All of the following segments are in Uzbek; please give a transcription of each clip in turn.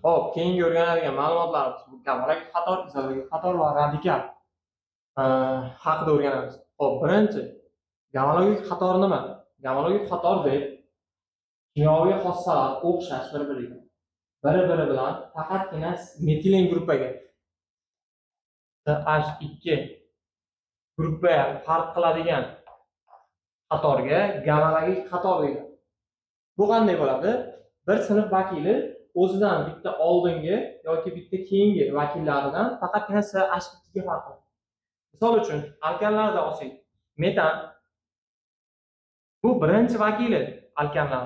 Xo'p, keyingi o'rganadigan ma'lumotlarimiz bu gomologik qator, izologik qator va radikal haqida o'rganamiz. Xo'p, birinchi gomologik qator nima? Gomologik qator deb kimyoviy xossalar o'xshash bir-biriga. Bir-biri bilan faqatgina metilen gruppaga CH2 gruppa farq qiladigan qatorga gomologik qator deyiladi. Bu qanday bo'ladi? Bir sinf vakili o'zidan bitta oldingi yoki bitta keyingi vakillaridan faqatgina CH2 ga farq qiladi. Misol uchun, alkanlarda olsak, metan bu birinchi vakili alkanlar.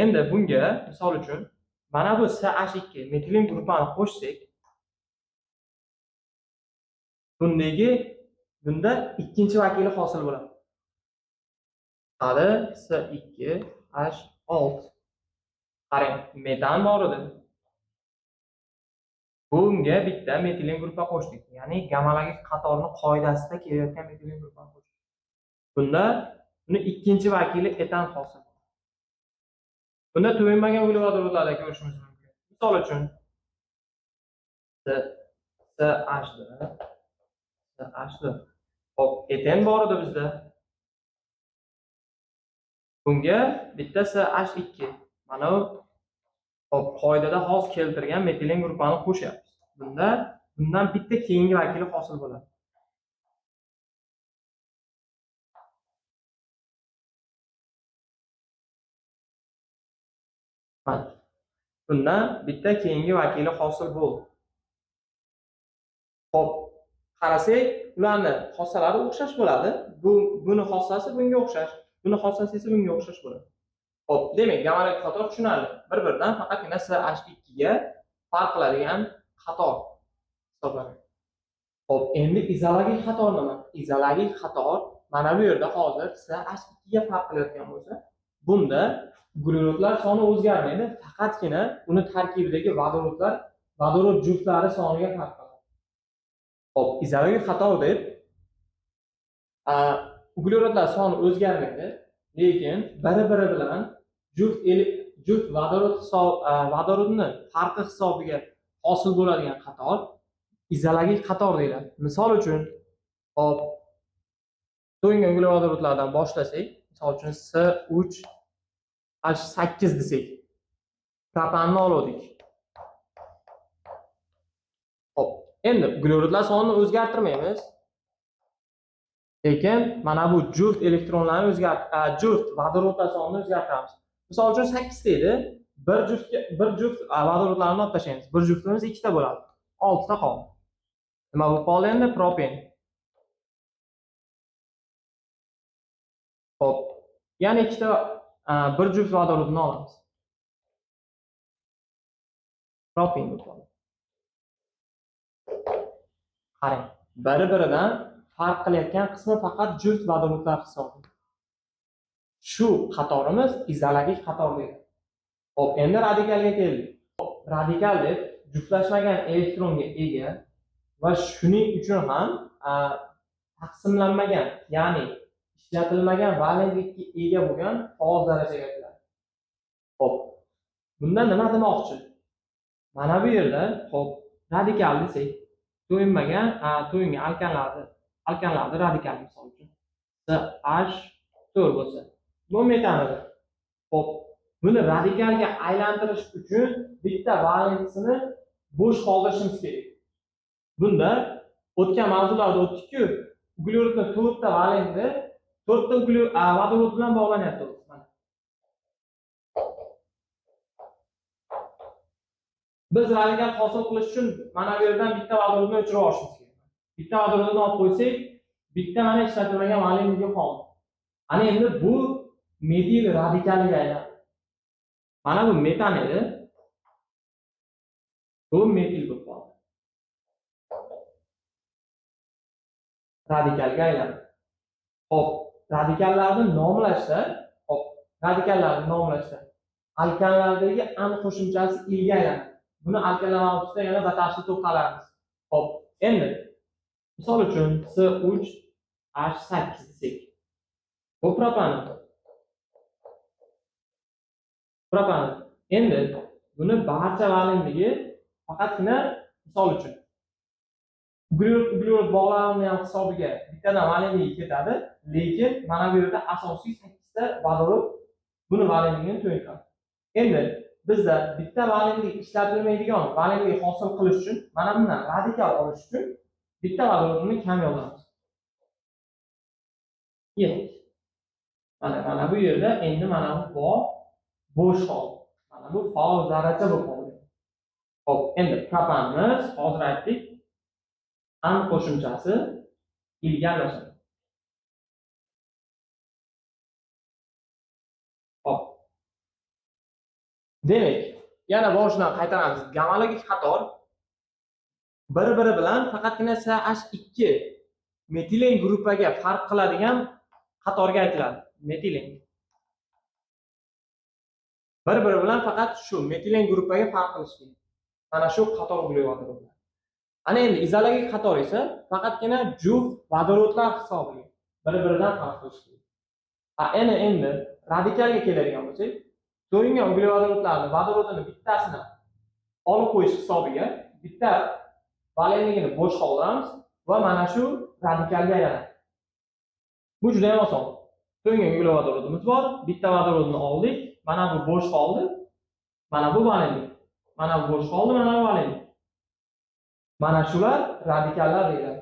Endi bunga misol uchun mana bu CH2 metilen gruppani qo'shsak, bunda ikkinchi vakili hosil bo'ladi. Hali C2H6. Qarang, metan bor edi. Bunga bitta metilen gruppa qo'shdik. Ya'ni gomologik qatorning qoidasida kelayotgan metilen gruppani qo'shdik. Bunda uni ikkinchi vakili etan hosil bo'ladi. Bunda to'yinmagan uglevodorodlarda ko'rishimiz mumkin. Misol uchun CH2 CH2. Xo'p, eten bor edi bizda. Bunga bitta CH2. Mana bu hop qoidada hozir keltirgan metilen gruppani qo'shyapmiz. Bunda bundan bitta keyingi vakili hosil bo'ladi. Mana bundan bitta keyingi vakili hosil bo'ldi. Xo'p, qarasak, ularni xossalari o'xshash bo'ladi. Buni xossasi bunga o'xshash, buni xossasi esa bunga o'xshash bo'ladi. Xo'p, demak, gomologik qator tushunarli. Bir-biridan faqatgina CH2 ga farq qiladigan qator hisoblanadi. Xo'p, endi izologik qator nima? Izologik qator mana bu yerda hozir CH2 ga farq qilayotgan bo'lsa, bunda uglerodlar soni o'zgarmaydi, faqatgina uni tarkibidagi vodorodlar, vodorod juftlari soniga farq qiladi. Xo'p, izologik qator deb uglerodlar soni o'zgarmaydi, lekin bir-biri bilan juft vodorod hisob vodorodni farqi hisobiga hosil bo'ladigan qator izologik qator deyiladi. Misol uchun, hop, to'yingan uglevodorodlardan boshlasak, misol uchun C3H8 desak, propanni oldik. Hop, endi uglerodlar sonini o'zgartirmaymiz. Lekin mana bu juft elektronlarni juft vodorodlar sonini o'zgartiramiz. Misol uchun 8 ta edi, bir juft vodorodlarni olib tashlaymiz. Bir juftimiz 2 ta bo'ladi. 6 ta qoldi. Nima bo'lib qoldi endi? Propen. Xo'p, yana 2 ta bir juft vodorodni olamiz. Propen bo'lib qoldi. Qarang, bir-biridan farq qilayotgan qismi faqat juft vodorodlar hisoblanadi. Shu qatorimiz izologik qator deyiladi. Xo'p, endi radikalga keldik. Xo'p, radikal deb juftlashmagan elektronga ega va shuning uchun ham taqsimlanmagan, ya'ni ishlatilmagan valentlikka ega bo'lgan faol darajaga aytiladi. Xo'p, bundan nima demoqchi? Mana bu yerda, xo'p, radikal desak, to'yinmagan, to'yingan alkanlarni radikal misol uchun CH4 bo'lsa, bu metan edi. Xo'p, buni radikalga aylantirish uchun bitta valentsini bo'sh qoldirishimiz kerak. Bunda o'tgan mavzularda o'tdik-ku, uglerodni 4 ta valenti 4 ta vodorod bilan bog'lanyapti. Mana. Biz radikal hosil qilish uchun mana bu yerdan bitta vodorodni o'chirib olishimiz kerak. Bitta vodorodni olib qo'ysak, bitta mana ishlatilmagan valentligi qoldi. Ana endi bu metil radikaliga aylanadi. Mana bu metan edi. Bu metil bo'lib qoldi. Radikalga aylandi. Xo'p, radikallarni nomlashda, xo'p, radikallarni nomlashda alkanlardagi an qo'shimchasi ilga aylanadi. Buni alkanlar mavzusida yana batafsil to'xtalamiz. Xo'p, endi misol uchun C3H8 desak, bu propan. Propan. Endi Buni barcha valentligi faqatgina misol uchun uglerod uglerod bog'lamini ham hisobiga bittadan valentligi ketadi, lekin mana bu yerda asosiy 8 ta vodorod buni valentligini to'yintiradi. Endi bizda bitta valentlik ishlatilmaydigan valentlik hosil qilish uchun mana bundan radikal olish uchun bitta vodorodni kam yozamiz. 7. Mana bu yerda endi mana bu bog' bo'sh qoldi. Mana bu faol zarracha bo'lib qoldi. Xo'p, endi propanimiz hozir aytdik, an qo'shimchasi ilga almashadi. Xo'p. Demak, yana boshidan qaytaramiz. Gomologik qator bir-biri bilan faqatgina CH2 metilen gruppaga farq qiladigan qatorga aytiladi. Metilen. Bir-biri bilan faqat shu metilen gruppaga farq qilish kerak. Mana shu qator uglevodorodlar. Ana endi izologik qator esa faqatgina juft vodorodlar hisobiga bir-biridan farq qilish kerak. Ana endi radikalga keladigan bo'lsak, to'yingan uglevodorodlarni vodorodini bittasini olib qo'yish hisobiga bitta valentligini bo'sh qoldiramiz va mana shu radikalga aylanadi. Bu juda ham oson. To'yingan uglevodorodimiz bor, bitta vodorodni oldik, mana bu bo'sh qoldi, mana bu valentlik, mana bu bo'sh qoldi, mana bu valentlik. Mana shular radikallar deyiladi.